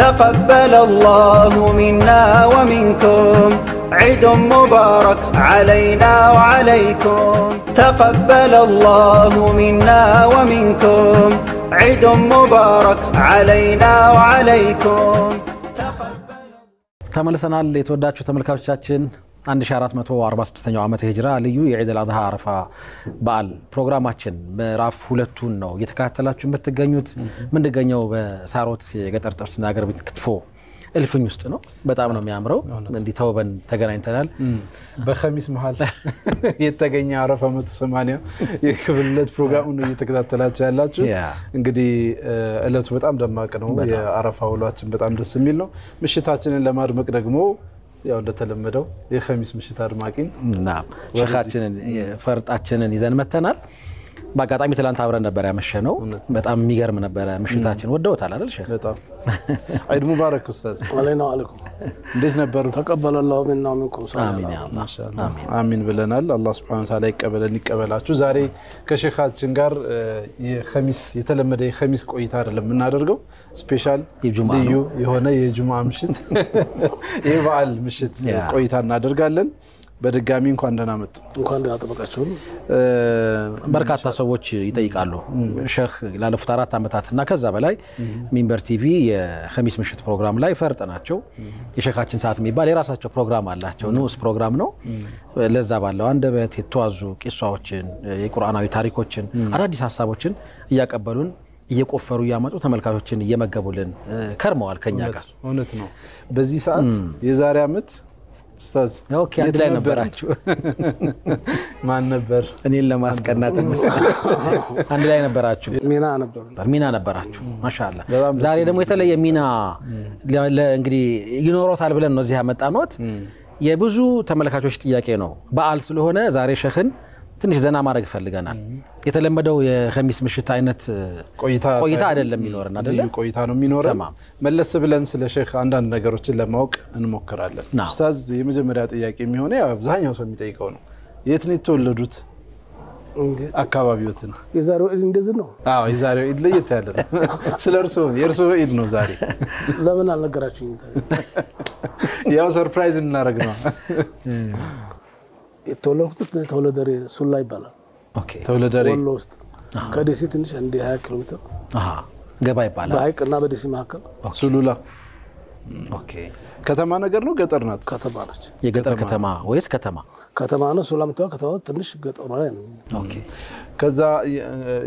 تقبل الله منا ومنكم عيد مبارك علينا وعليكم تقبل الله منا ومنكم عيد مبارك علينا وعليكم. ተመልሰናል። የተወዳችሁ ተመልካቾቻችን፣ 1446ኛው ዓመተ ሂጅራ ልዩ የዒድ አል አድሃ አረፋ በዓል ፕሮግራማችን ምዕራፍ 2ቱን ነው እየተከታተላችሁ የምትገኙት። የምንገኘው በሳሮት የገጠር ጥብስና ሀገር ቤት ክትፎ እልፍኝ ውስጥ ነው። በጣም ነው የሚያምረው። እንዲህ ተውበን ተገናኝተናል። በኸሚስ መሀል የተገኘ አረፋ 180 የክፍል 2 ፕሮግራሙን ነው እየተከታተላችሁ ያላችሁት። እንግዲህ እለቱ በጣም ደማቅ ነው። የአረፋ ውሏችን በጣም ደስ የሚል ነው። ምሽታችንን ለማድመቅ ደግሞ ያው እንደተለመደው የኸሚስ ምሽት አድማቂን እና ሸኻችንን ፈርጣችንን ይዘን መተናል። በአጋጣሚ ትላንት አብረን ነበር ያመሸ ነው። በጣም የሚገርም ነበረ ምሽታችን። ወደውታል አይደል ሸህ? በጣም። ዒድ ሙባረክ ኡስታዝ። علينا وعليكم። እንዴት ነበሩ? تقبل الله منا ومنكم صالح አሚን ያ አላህ። አሚን ብለናል። አላህ سبحانه وتعالى ይቀበለን ይቀበላችሁ። ዛሬ ከሼኻችን ጋር የኸሚስ የተለመደ የኸሚስ ቆይታ አይደለም የምናደርገው፣ special የጁምዓ ልዩ ነው። የሆነ የጁምዓ ምሽት የበዓል ምሽት ቆይታ እናደርጋለን። በድጋሚ እንኳን ደህና መጡ። እንኳን ደህና ጠበቃችሁን። በርካታ ሰዎች ይጠይቃሉ። ሸህ ላለፉት 4 ዓመታት እና ከዛ በላይ ሚንበር ቲቪ የኸሚስ ምሽት ፕሮግራም ላይ ፈርጥ ናቸው። የሸኻችን ሰዓት የሚባል የራሳቸው ፕሮግራም አላቸው። ንዑስ ፕሮግራም ነው። ለዛ ባለው አንደበት የተዋዙ ቂሷዎችን፣ የቁርአናዊ ታሪኮችን፣ አዳዲስ ሀሳቦችን እያቀበሉን እየቆፈሩ እያመጡ ተመልካቾችን እየመገቡልን ከርመዋል ከኛ ጋር። እውነት ነው። በዚህ ሰዓት የዛሬ ዓመት ኡስታዝ okay፣ አንድ የት ላይ ነበር? ነበራችሁ። ማን ነበር? እኔን ለማስቀናት ይመስላል። አንድ ላይ ነበራችሁ። ሚና ነበሩ። ሚና ነበራችሁ። ማሻአላ። በጣም ደስ ዛሬ ደግሞ የተለየ ሚና እንግዲህ ይኖሮታል ብለን ነው እዚህ ያመጣኖት። የብዙ ተመልካቾች ጥያቄ ነው። በዓል ስለሆነ ዛሬ ሸኽን ትንሽ ዘና ማድረግ ፈልገናል። የተለመደው የኸሚስ ምሽት አይነት ቆይታ ቆይታ ሳይሆን አይደለም የሚኖረን አይደለ? ልዩ ቆይታ ነው የሚኖረን። ተማም። መለስ ብለን ስለ ሼክ አንዳንድ ነገሮችን ለማወቅ እንሞክራለን። ኡስታዝ፣ የመጀመሪያ ጥያቄ የሚሆነው ያው አብዛኛው ሰው የሚጠይቀው ነው። የት ነው የተወለዱት? እንዴ፣ አካባቢዎትን? የዛሬው ኢድ እንደዚህ ነው። አዎ፣ የዛሬው ኢድ ለየት ያለ ነው። ስለ እርስዎ፣ የእርስዎ ኢድ ነው ዛሬ። ለምን አልነገራችሁኝም ታዲያ? ያው surprise እናደርግ ነው። የተወለድኩት ተወለደሬ ሱላ ይባላል። ተውለደሬ ወሎ ውስጥ ከደሴ ትንሽ እንደ 20 ኪሎ ሜትር ገባ ይባላል። በሀይቅና በደሴ መካከል። ሱሉላ ከተማ ነገር ነው ገጠር ናት? ከተማ ነች። የገጠር ከተማ ወይስ ከተማ? ከተማ ነው። ሱላ የምትባል ከተማ ትንሽ ገጠሩ ላይ ነው። ከዛ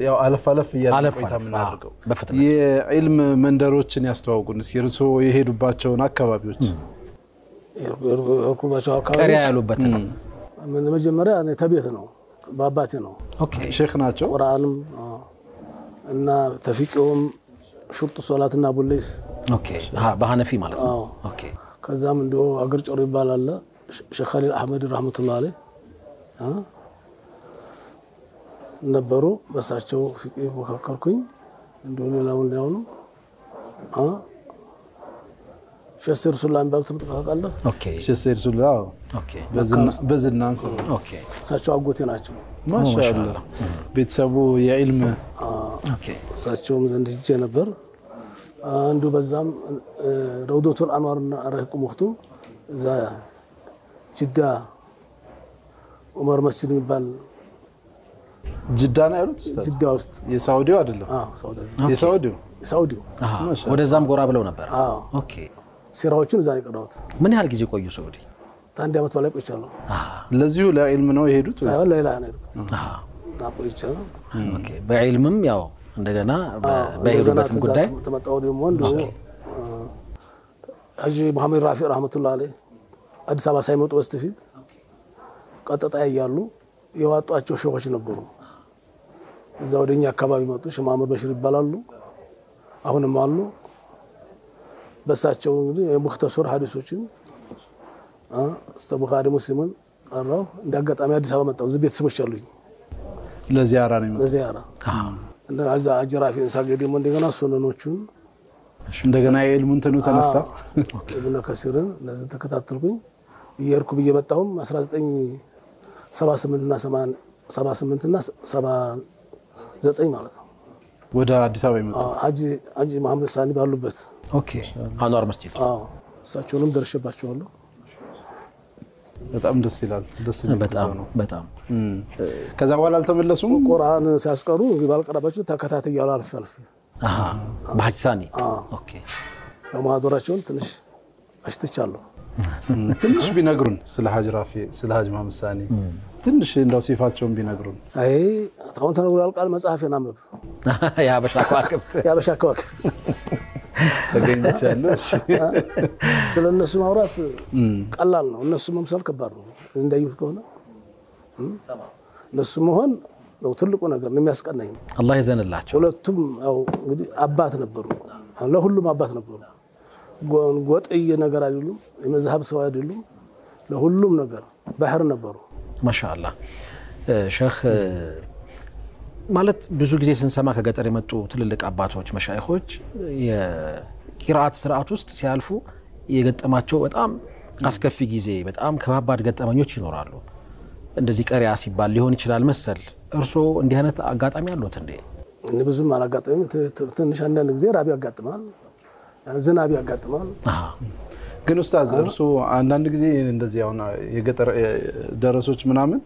ያው አለፍ አለፍ እያልን አለፍ ቆይታ አለፍ፣ የምናደርገው አዎ፣ በፍጥነት። የዒልም መንደሮችን ያስተዋውቁን እስኪ፣ እርስዎ የሄዱባቸውን አካባቢዎች። የሄድኩባቸው አካባቢዎች ቀሪያ ያሉበት ነው። ምን መጀመሪያ እኔ ተቤት ነው፣ በአባቴ ነው። ሼክ ናቸው። ቁርአንም አዎ፣ እና ተፊቂውም ሹርጡ ሶላትና ቡሌስ። okay፣ አሃ፣ በሐነፊ ማለት ነው። አዎ። ከዛም እንዲሁ አገር ጮሮ ይባላል። ሼክ ኸሊል አህመድ رحمة الله عليه ነበሩ። በሳቸው ፊቂ መካከልኩኝ። እንዲሁ ሌላውን ሌላውንም ሼህ ሰይድ ሱላ የሚባሉ ትምህርት ታውቃለህ? ሼህ ሰይድ ሱላ፣ አዎ። በዝና እንሰማለን። እሳቸው አጎቴ ናቸው። ማሻአላህ፣ ቤተሰቡ የዒልም እሳቸውም ዘንድ ሂጄ ነበር። አንዱ በዛም ረውዶቱል አንዋር እና ረሂቁ ሙክቱም እዛ ጅዳ ዑመር መስጂድ የሚባል። ጅዳ ነው ያሉት ኡስታዝ? ጅዳ ውስጥ። የሳውዲው አይደለም? አዎ፣ ሳውዲ አይደለም። የሳውዲው የሳውዲው። ወደዛም ጎራ ብለው ነበር። አዎ። ሲራዎቹን እዛ ነው የቀራሁት። ምን ያህል ጊዜ ቆዩ ሳውዲ? ከአንድ ዓመት በላይ ቆይቻለሁ። ለዚሁ ለዒልም ነው የሄዱት ወይስ? ሳይሆን ሌላ ነው የሄድኩት እና ቆይቻለሁ። በዒልምም ያው እንደገና በሄዱበትም ጉዳይ ተመጣሁ ደግሞ እንዲሁ ሐጂ መሐመድ ራፊዕ رحمة الله عليه አዲስ አበባ ሳይመጡ በስተፊት ቀጠጣ እያሉ የዋጧቸው ሼኾች ነበሩ። እዛ ወደኛ አካባቢ መጡ። ሼህ መሐመድ በሽር ይባላሉ። አሁንም አሉ። በሳቸው እንግዲህ የሙክተሱር ሐዲሶችን እስተ ቡኻሪ ሙስሊምን ቀራሁ። እንደ አጋጣሚ አዲስ አበባ መጣሁ። እዚህ ቤተሰቦች አሉኝ። ለዚያራ ነው የመጡት? ለዚያራ እና እዛ ሐጂ ራፊዕን ሳገኝ ደግሞ እንደገና ሱነኖቹን እንደገና የዕልሙ እንትኑ ተነሳ። ኢብነ ከሲርን እነዚህን ተከታተልኩኝ። እየሄድኩ ብዬ መጣሁም 1978 እና 78 እና 79 ማለት ነው። ወደ አዲስ አበባ የመጡት ሀጂ መሐመድ ሳኒ ባሉበት። Okay፣ አንዋር መስጂድ። አዎ፣ እሳቸውንም ደርሼባቸዋለሁ። በጣም ደስ ይላል። ደስ የሚል በጣም ጉዞ ነው። በጣም። ከዛ በኋላ አልተመለሱም። ቁርአን ሲያስቀሩ እንግዲህ ባልቀራባቸው ተከታትያለሁ አልፍ አልፍ። አሃ፣ በሀጂ ሳኒ። Okay። ያው ማህዶራቸውን ትንሽ አሽትቻለሁ። ትንሽ ቢነግሩን ስለ ሀጅ ራፊ፣ ስለ ሀጅ መሐመድ ሳኒ ትንሽ እንደው ሲፋቸውን ቢነግሩን። አይ፣ አሁን ተነግሮ ያልቃል። መጽሐፌን አንብብ። የሀበሻ ከዋክብት። የሀበሻ ከዋክብት። ተገኝቻለሁ። እሺ። ስለ እነሱ ማውራት ቀላል ነው። እነሱ መምሰል ከባድ ነው። እንዳዩት ከሆነ እነሱ መሆን ነው ትልቁ ነገር ነው የሚያስቀናኝ። አላህ ይዘንላቸው። ሁለቱም ያው እንግዲህ አባት ነበሩ፣ ለሁሉም አባት ነበሩ። ጎጥዬ ነገር አይደሉም፣ የመዝሀብ ሰው አይደሉም። ለሁሉም ነገር ባህር ነበሩ። ማሻአላህ ሸህ፣ ማለት ብዙ ጊዜ ስንሰማ ከገጠር የመጡ ትልልቅ አባቶች መሻይኾች የቂርአት ስርዓት ውስጥ ሲያልፉ የገጠማቸው በጣም አስከፊ ጊዜ፣ በጣም ከባባድ ገጠመኞች ይኖራሉ። እንደዚህ ቀሪያ ሲባል ሊሆን ይችላል መሰል። እርስዎ እንዲህ አይነት አጋጣሚ አሉት እንዴ? እኔ ብዙም አላጋጠመኝም። ትንሽ አንዳንድ ጊዜ ራብ ያጋጥማል፣ ዝናብ ያጋጥማል። ግን ኡስታዝ፣ እርስዎ አንዳንድ ጊዜ እንደዚህ አሁን የገጠር ደረሶች ምናምን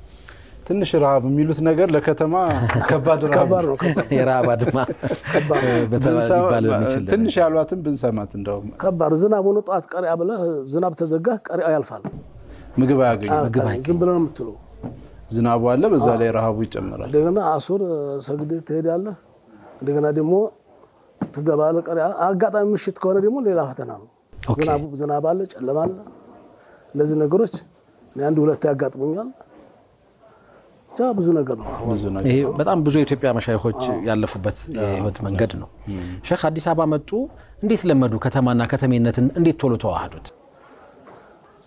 ትንሽ ረሃብ የሚሉት ነገር ለከተማ ከባድ ረሃብ ከባድ ነው። ከባድ። የረሃብ አድማ ሊባል በሚችል ትንሽ ያሏትን ብንሰማት እንደውም። ከባድ ዝናብ ሆኖ ጠዋት ቀሪያ ብለህ ዝናብ ተዘጋህ፣ ቀሪያ ያልፋል። ምግብ አያገኙም። ዝም ብለህ ነው የምትለው። ዝናቡ አለ፣ በዛ ላይ ረሃቡ ይጨምራል። እንደገና አሱር ሰግደህ ትሄዳለህ። እንደገና ደግሞ ትገባለህ። ቀሪያ አጋጣሚ ምሽት ከሆነ ደግሞ ሌላ ፈተና ነው። ዝናብ አለ፣ ጨለማ አለ። እነዚህ ነገሮች እኔ አንድ ሁለት ያጋጥሙኛል። ብቻ ብዙ ነገር ነው። ብዙ ነገር። ይሄ በጣም ብዙ የኢትዮጵያ መሻይኾች ያለፉበት የህይወት መንገድ ነው። ሸህ፣ አዲስ አበባ መጡ። እንዴት ለመዱ? ከተማና ከተሜነትን እንዴት ቶሎ ተዋህዱት?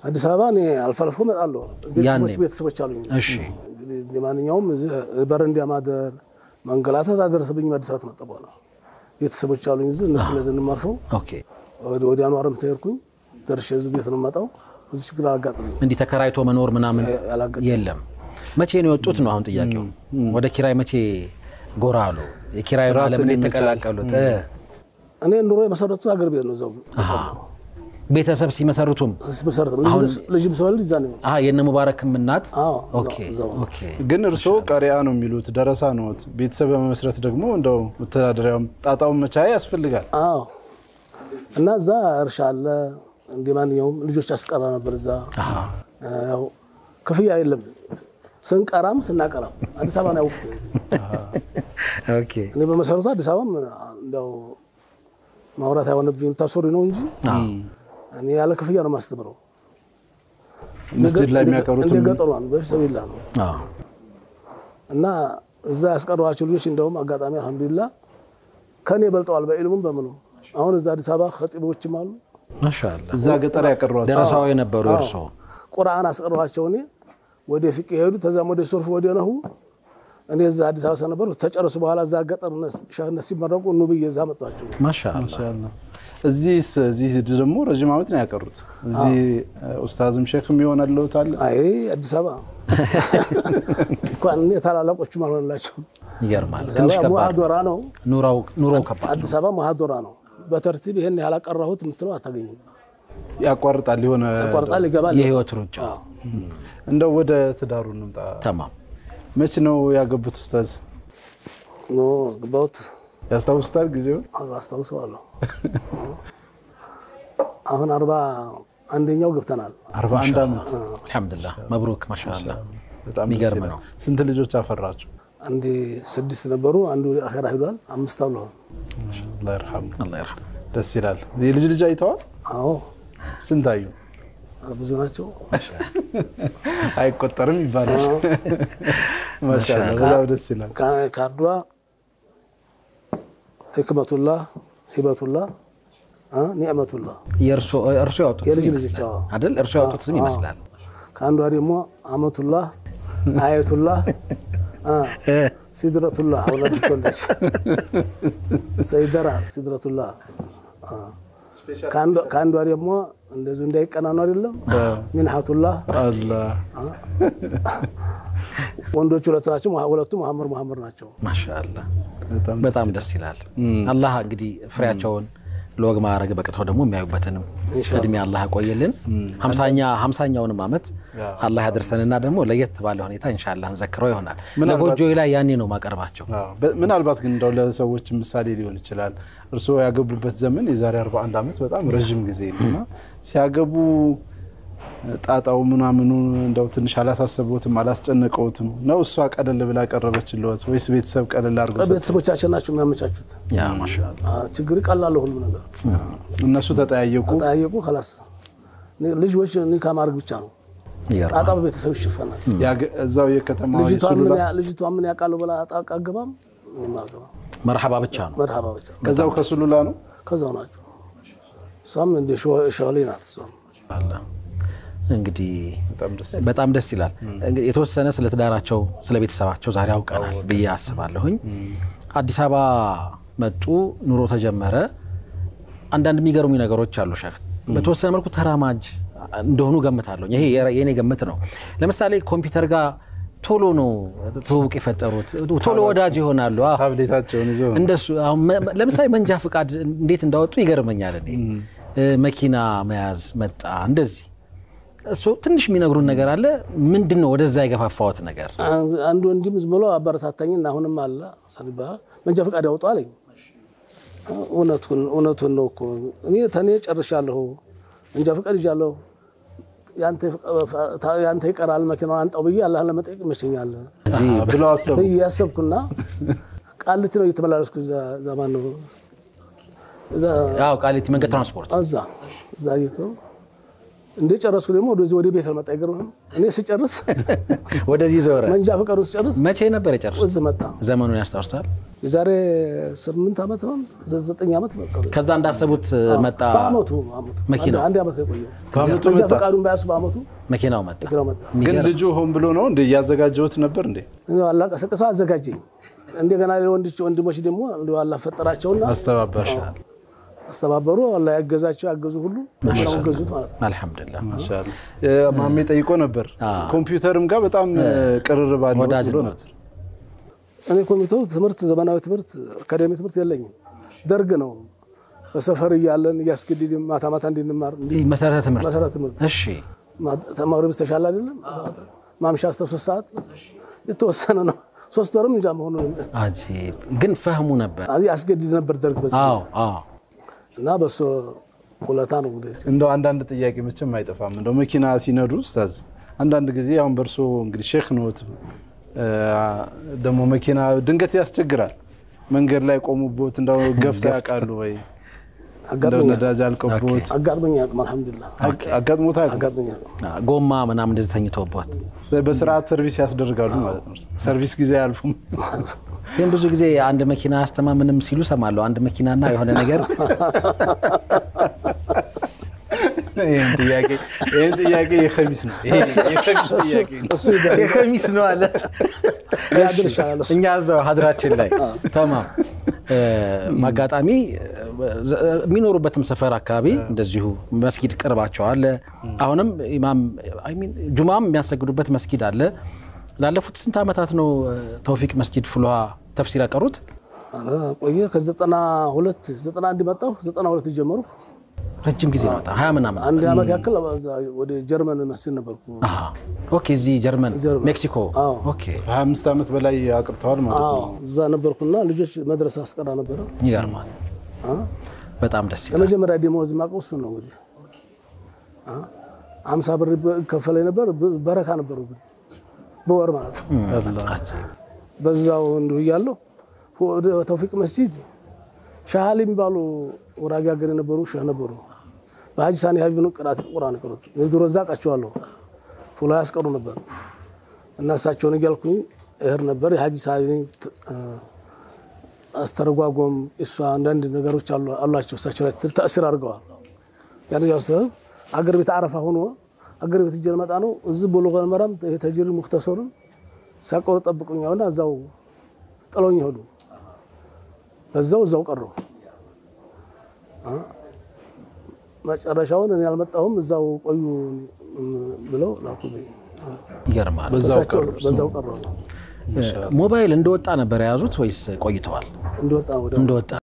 አዲስ አበባ እኔ አልፎ አልፎ እመጣለሁ። ቤተሰቦች ቤተሰቦች አሉኝ። እንግዲህ ማንኛውም እዚህ በረንዳ ማደር መንገላታት አደረሰብኝ። አዲስ አበባ መጣሁ በኋላ ቤተሰቦች አሉኝ እዚህ፣ እነሱ ለዚህ እንማርፈው ወደ አንዋርም ተሄድኩኝ፣ ደርሼ እዚህ ቤት ነው የምመጣው። ብዙ ችግር አላጋጠመኝም። እንዲህ ተከራይቶ መኖር ምናምን የለም። መቼ ነው የወጡት ነው አሁን ጥያቄው። ወደ ኪራይ መቼ ጎራ አሉ? የኪራይ ዓለም እንዴት ተቀላቀሉት? እኔ ኑሮ የመሰረቱት አገር ቤት ነው፣ እዛው። ቤተሰብ ሲመሰርቱም? ሲመሰርት ልጅም ስወልድ እዛ ነው። የነ ሙባረክም እናት። ግን እርስዎ ቀሪያ ነው የሚሉት፣ ደረሳ ነዎት። ቤተሰብ በመመስረት ደግሞ እንደው መተዳደሪያውም ጣጣውን መቻያ ያስፈልጋል። አዎ፣ እና እዛ እርሻ አለ፣ እንደ ማንኛውም ልጆች አስቀራ ነበር እዛ። ያው ክፍያ የለም፣ ስንቀራም ስናቀራም አዲስ አበባ ነው ያውቁት። እኔ በመሰረቱ አዲስ አበባም እንደው ማውራት አይሆንብኝም፣ ታሶሪ ነው እንጂ እኔ ያለ ክፍያ ነው የማስተምረው። መስጂድ ላይ የሚያቀሩት እንደ ገጠሯ ነው፣ በፊሰቢላ ነው። እና እዛ ያስቀሯቸው ልጆች እንደውም አጋጣሚ አልሐምዱሊላህ ከኔ በልጠዋል በኢልሙም በምኑም። አሁን እዛ አዲስ አበባ ኸጢቦችም አሉ። ማሻአላህ። እዛ ገጠር ያቀሯቸው ደረሳው የነበሩ እርስዎ? ቁርአን አስቀሯቸው፣ እኔ ወደ ፊቅ ሄዱ፣ ተዛም ወደ ሶርፍ፣ ወደ ነሁ። እኔ እዛ አዲስ አበባ ስለነበርኩ ተጨረሱ በኋላ እዛ ገጠር ሸህነት ሲመረቁ ኑ ብዬ እዛ መጣቸው። ማሻአላህ። እዚህ ደግሞ ረዥም ዓመት ነው ያቀሩት። እዚህ ኡስታዝም ሼክም ይሆናልዎት አለ? አይ፣ አዲስ አበባ እንኳን እኔ ታላላቆቹም አልሆንላቸውም። ይገርማል። ትንሽ ከባድ ሙሀዶራ ነው። ኑሮው ከባድ። አዲስ አበባ ሙሀዶራ ነው። በተርቲብ ይሄን ያህል አቀራሁት የምትለው አታገኝም። ያቋርጣል፣ የሆነ ያቋርጣል፣ ይገባል። የህይወት ሩጫ። እንደው ወደ ትዳሩ እንምጣ። ተማም። መች ነው ያገቡት ኡስታዝ? No፣ ገባሁት። ያስታውሱታል ጊዜውን? አስታውሰዋለሁ። አሁን 41ኛው ገብተናል። 41 ዓመት። አልሐምዱሊላህ፣ መብሩክ፣ ማሻአላህ። በጣም የሚገርም ነው። ስንት ልጆች አፈራችሁ? አንድ ስድስት ነበሩ። አንዱ አኼራ ሂዷል። አምስት አሉ። አላህ ይርሐም። አላህ ይርሐም። ደስ ይላል። የልጅ ልጅ አይተዋል? አዎ። ስንት አዩ? ብዙ ናቸው። አይቆጠርም ይባላል። ማሻአላህ፣ በጣም ደስ ይላል። ከአንዷ ህክመቱላህ፣ ሂበቱላህ፣ ኒዕመቱላህ። የእርሶ ያወጡት የልጅ ስም ልጆች ይመስላል አይደል? እርሶ ያወጡት ስም ይመስላል። ከአንዷ ደግሞ አመቱላህ፣ አየቱላህ፣ ሲድረቱላህ። አሁን አዲስ ተወለደች። ሰይደራ ሲድረቱላህ። ከአንዷ ደግሞ እንደዚሁ እንዳይቀናኑ አይደለም፣ ሚንሐቱላህ። አላህ። ወንዶቹ ሁለት ናቸው። ሁለቱ መሐመድ መሐመድ ናቸው። ማሻአላህ በጣም ደስ ይላል። አላህ እንግዲህ ፍሬያቸውን ለወግ ማዕረግ በቅተው ደግሞ የሚያዩበትንም እድሜ አላህ ያቆየልን። 50ኛውንም ዓመት አላህ ያደርሰንና ደግሞ ለየት ባለ ሁኔታ ኢንሻአላህ እንዘክረው ይሆናል። ለጎጆዬ ላይ ያኔ ነው ማቀርባቸው። ምናልባት ግን እንደው ለሰዎች ምሳሌ ሊሆን ይችላል። እርስዎ ያገቡበት ዘመን የዛሬ 41 ዓመት በጣም ረዥም ጊዜ ነውና ሲያገቡ ጣጣው ምናምኑ እንደው ትንሽ አላሳሰበውትም አላስጨነቀውትም ነው? እሷ ቀለል ብላ ቀረበችልዎት ወይስ ቤተሰብ ቀለል አድርጎ? ቤተሰቦቻችን ናቸው የሚያመቻቹት። ያ ማሻአላህ ችግር ቀላል ሁሉ ነገር እነሱ ተጠያየቁ خلاص ልጆች ኒካ ማድረግ ብቻ ነው። ጣጣ በቤተሰብ ይሸፈናል። እዛው የከተማ ልጅቷ ምን ያውቃሉ ብላ ጣልቃ አገባም እኔም አልገባም። መርሐባ ብቻ ነው። መርሐባ ብቻ ከዛው ከሱሉላ ነው። ከዛው ናቸው። እሷም እንደ ሸዋሌ ናት። እሷም እንግዲህ በጣም ደስ ይላል። እንግዲህ የተወሰነ ስለ ትዳራቸው ስለ ቤተሰባቸው ዛሬ አውቀናል ብዬ አስባለሁኝ። አዲስ አበባ መጡ፣ ኑሮ ተጀመረ። አንዳንድ የሚገርሙ ነገሮች አሉ ሸህ። በተወሰነ መልኩ ተራማጅ እንደሆኑ ገምታለሁ። ይሄ የኔ ግምት ነው። ለምሳሌ ኮምፒውተር ጋር ቶሎ ነው ትውውቅ የፈጠሩት፣ ቶሎ ወዳጅ ይሆናሉ። ታብሌታቸውን ይዘው እንደሱ። ለምሳሌ መንጃ ፍቃድ እንዴት እንዳወጡ ይገርመኛል። እኔ መኪና መያዝ መጣ እንደዚህ እሱ ትንሽ የሚነግሩን ነገር አለ። ምንድነው ወደዛ የገፋፋዎት ነገር? አንድ ወንድም ዝም ብሎ አበረታታኝና አሁንም አለ ሰልባ መንጃ ፈቃድ ያውጣ አለኝ። እውነቱን ነው እኮ እኔ ተኔ ጨርሻለሁ፣ መንጃ ፈቃድ ይዣለሁ። ያንተ ይቀራል መኪናውን አንጣው ብዬ አላህን ለመጠየቅ ይመቸኛል ብለው አሰቡ። እያሰብኩና ቃሊቲ ነው እየተመላለስኩ እዛ ማነው እዛ አዎ ቃሊቲ መንገድ ትራንስፖርት እዛ እየተው እንደ ጨረስኩ ደግሞ ወደዚህ ወደ ቤት አልመጣ። አይገርምህም? እኔ ስጨርስ ወደዚህ ዞረ። መንጃ ፈቃዱን ስጨርስ መቼ ነበር የጨረሱት? እዚህ መጣ። ዘመኑን ያስታውሱታል? የዛሬ 8 ዓመት ነው 9 ዓመት በቃ። ከዛ እንዳሰቡት መጣ። በአመቱ መኪናው አንድ ዓመት ነው የቆየው። በአመቱ መንጃ መጣ። ፈቃዱን በያሱ በአመቱ መኪናው መጣ። መኪናው መጣ። ግን ልጁ ሆን ብሎ ነው እንደ እያዘጋጀሁት ነበር እንዴ? እኔ አላህ ቀሰቀሰው አዘጋጀኝ። እንደገና ወንድሞች ደግሞ እንደው አላህ ፈጠራቸውና አስተባበር አስተባበሩ። አላህ ያገዛቸው ያገዙ ሁሉ መኪናውን ገዙት ማለት ነው። አልሐምዱሊላህ ማሻአላህ። ማሜ ጠይቆ ነበር። ኮምፒውተርም ጋር በጣም ቅርርብ አለው ወዳጅ ብሎ ነው። ነበር። እኔ ኮምፒውተሩ ትምህርት ዘመናዊ ትምህርት አካዳሚ ትምህርት የለኝም። ደርግ ነው በሰፈር እያለን እያስገድድ ማታ ማታ እንድንማር መሰረተ ትምህርት መሰረተ ትምህርት። እሺ ተማሪ በስተሻለ አይደለም ማምሻ እስከ 3 ሰዓት የተወሰነ ነው። 3 ወርም እንጃ መሆኑ አጂብ። ግን ፈህሙ ነበር። ያስገድድ ነበር ደርግ በዚህ። አዎ አዎ። እና በሱ ውለታ ነው እንግዲህ። እንደው አንዳንድ ጥያቄ መቼም አይጠፋም። እንደው መኪና ሲነዱ ኡስታዝ አንዳንድ ጊዜ አሁን በእርሶ እንግዲህ ሼክ ነዎት፣ ደግሞ መኪና ድንገት ያስቸግራል። መንገድ ላይ ቆሙቦት እንደው ገፍተው ያውቃሉ ወይ? እንደው ነዳጅ አልቆቦት አጋጥሞኝ አያውቅም። አልሐምዱሊላህ አጋጥሞት አያውቅም? አጋጥሞኝ አያውቅም። ጎማ ምናምን እንደዚህ ተኝቶቦት በስርዓት ሰርቪስ ያስደርጋሉ ማለት ነው። ሰርቪስ ጊዜ አያልፉም። ግን ብዙ ጊዜ አንድ መኪና አስተማምንም ሲሉ ሰማለሁ። አንድ መኪናና የሆነ ነገር ይሄን ጥያቄ የኸሚስ ነው። ይሄ የኸሚስ ጥያቄ ነው። የኸሚስ ነው አለ። እኛ እዛው ሀድራችን ላይ ተማም ማጋጣሚ የሚኖሩበትም ሰፈር አካባቢ እንደዚሁ መስጊድ ቅርባቸው አለ። አሁንም ኢማም ጁማም የሚያሰግዱበት መስጊድ አለ። ላለፉት ስንት ዓመታት ነው ተውፊቅ መስጊድ ፍልውሃ ተፍሲር ያቀሩት? ቆየ። ከ92 91 መጣሁ። 92 ጀመርኩ። ረጅም ጊዜ ነው። በጣም 20 ምናምን አንድ ዓመት ያክል ወደ ጀርመን መስጊድ ነበርኩ። okay፣ እዚህ ጀርመን ሜክሲኮ። okay፣ 25 ዓመት በላይ አቅርተዋል ማለት ነው። እዛ ነበርኩና ልጆች መድረሳ አስቀራ ነበረ። ይገርማል። በጣም ደስ ይላል። የመጀመሪያ ደሞዝ የማውቀው እሱን ነው። እንግዲህ 50 ብር ከፈለኝ ነበር። በረካ ነበሩ በወር ማለት ነው። በዛው እንዲሁ እያለሁ ወደ ተውፊቅ መስጊድ ሻሃሊ የሚባሉ ወራጊ ሀገር የነበሩ ሸህ ነበሩ። በሀጂ ሳኒ ሀቢብ ነው ቅራት ቁርአን ቀሩት። ድሮ እዛ አውቃቸዋለሁ። ፉላ ያስቀሩ ነበር እና እሳቸውን እያልኩኝ እህር ነበር። የሀጂ ሳኒ አስተረጓጎም እሷ አንዳንድ ነገሮች አሏቸው። እሳቸው ላይ ተእሲር አድርገዋል። ያንኛው ሰበብ አገር ቤት አረፋ ሆኖ አገር ቤት እጄ ልመጣ ነው። እዚህ ቡሉገል መራም ተጅሪድ ሙክተሰሩን ሲያቀሩ ጠብቁኛውና እዛው ጥለውኝ ሄዱ። በዛው እዛው ቀረሁ። መጨረሻውን እኔ አልመጣሁም፣ እዛው ቆዩ ብለው ላኩብኝ። ይገርማል። በዛው ቀሩ። ሞባይል እንደወጣ ነበር የያዙት ወይስ ቆይተዋል? እንደወጣ እንደወጣ።